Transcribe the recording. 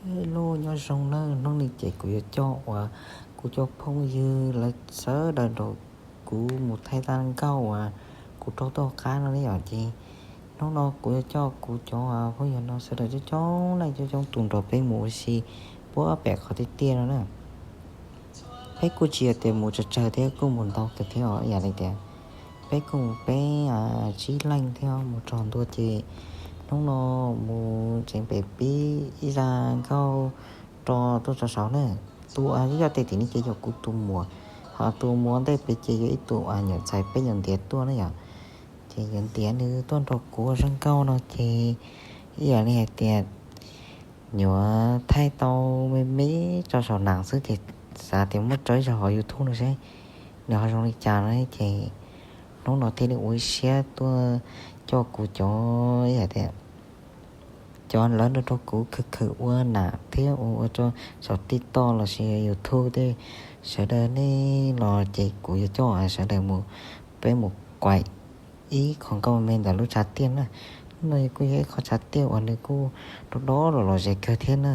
Hello, nyob zoo nawb. Hnub no ces kuv yuav coj uas kuv cov phooj ywg lawv sawv daws nrog kuv mus thaij zaj nkauj uas kuv raug tuaj qab no ne yom. Ces hnub no kuv yuav coj kuv cov phooj ywg no sawv daws coob coob leej coob coob tus nrog peb mus ua si puag pem qhov tiaj tiaj no na. Peb kuj tsis yog tias mus tsawg tsawg thiab, kuj mus ntau kawg thiab os. Yam li tias peb kuj mus peb tsib leej thiab mus txog ntua ces hnub no mus tseem pem pib ib zaj nkauj rau tuaj tso saud na. Tus uas yog tej tim ne ces yog kuv tus muam, ho tus muam ntej pem ces yog ib tug uas nyuam ntxhais peb nyuam ntiav tuaj na yom. Ces nyuam ntiav nws tuaj nrog kuv ua zaj nkauj no ces ib yam li hais tias nyuam thaij tau me me tso saum nas xwb ces xav tias muab tso ib zaug hauv YouTube no seb nws ho zoo li cas no ces hnub no thiaj li ua ib siab tuaj coj kuv cov, ib yam tias cov lawv nrog rau kuv khwv khwv ua nas thiab ua ua rau saum TikTok lossis YouTube tej, sawv daws nej los ces kuv yuav coj sawv daws mus, peb mus kuaim ib qho nkauj me ntawm lub tshav tiaj na. Hnub no kuj yog ib qho tshav tiaj uas nws kuj dob dob los los zem kawg thiab na.